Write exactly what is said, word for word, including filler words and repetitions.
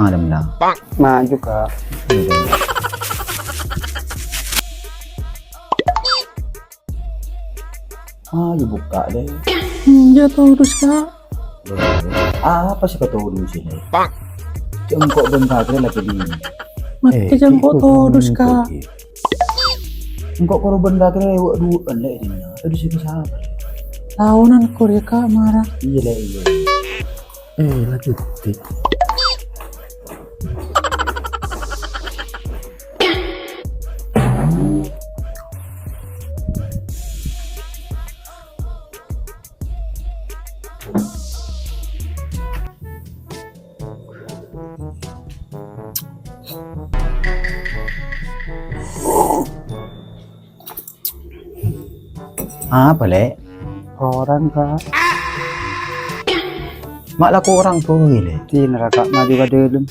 Malem, Lang. Maju, Kak. Ayo buka, Lè'. Hmm, ya todus, Kak. Apa sè katodus ini? Cè' engko' bân kakè lagi di. Mati, eh, cè' engko' todus, Kak. Engko' karo bân kakè lewat duwâ'ân, Lè', dinna. Todus sapa? Taonan kor ya, Kak, marah. Iyâ, Lè', iyâ. Eh, lanjut, Dik. Apa, Lè'? Orang, Kak. Ma' lako orang tuwi, Lè'. Dinna, Kak, maju ka dâlem.